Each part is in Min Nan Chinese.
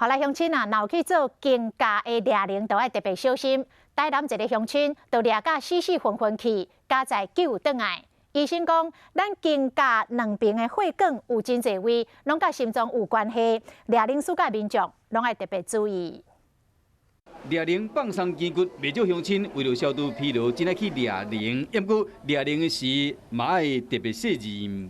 好來，鄉親啊，若有去做經駕的掠鈴，都愛特別小心。台南一个鄉親就掠甲死死昏昏去，佳哉救轉來。醫生講，咱肩胛兩邊的血管有真濟位，攏佮心臟有關係。掠鈴師佮民眾攏愛特別注意。掠鈴放鬆筋骨，袂少鄉親為著消除疲勞，真愛去掠鈴。毋過掠鈴時嘛愛特別細膩。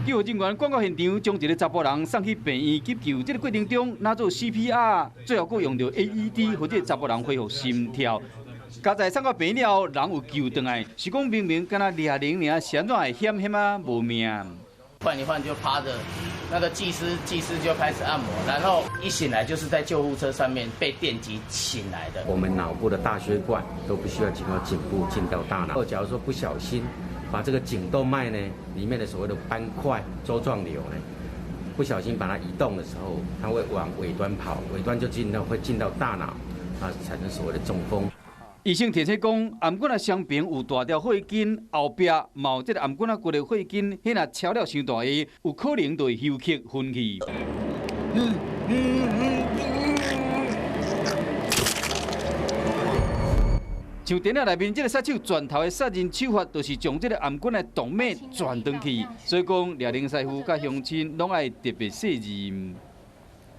救護人員趕到現場，將一个查埔人送去病院急救。這个過程中，若做 CPR，最後閣用著 AED，予這个查埔人恢復心跳。佳哉送到病院了後，人有救轉來，是講明明敢若掠鈴爾，是按怎會險險仔無命？換一換就趴著，那個技師技師就開始按摩，然後一醒來就是在救護車上面被電擊醒來的。我們腦部的大血管都必須要經過頸部進到大腦。假如說不小心把這個頸動脈呢裡面的所謂的斑塊粥狀瘤呢，不小心把它移動的時候，它會往尾端跑，尾端就進到會進到大腦，啊，產生所謂的中風。醫生提醒講，頷頸仔雙邊有大條血筋，後壁嘛有這个頷頸仔骨的血筋，彼若超了傷大个，有可能就會休克昏去。像電影內面這个殺手轉頭的殺人手法，就是將這个頷頸仔的動脈轉轉去。所以講，掠鈴師傅佮鄉親攏愛特別細膩。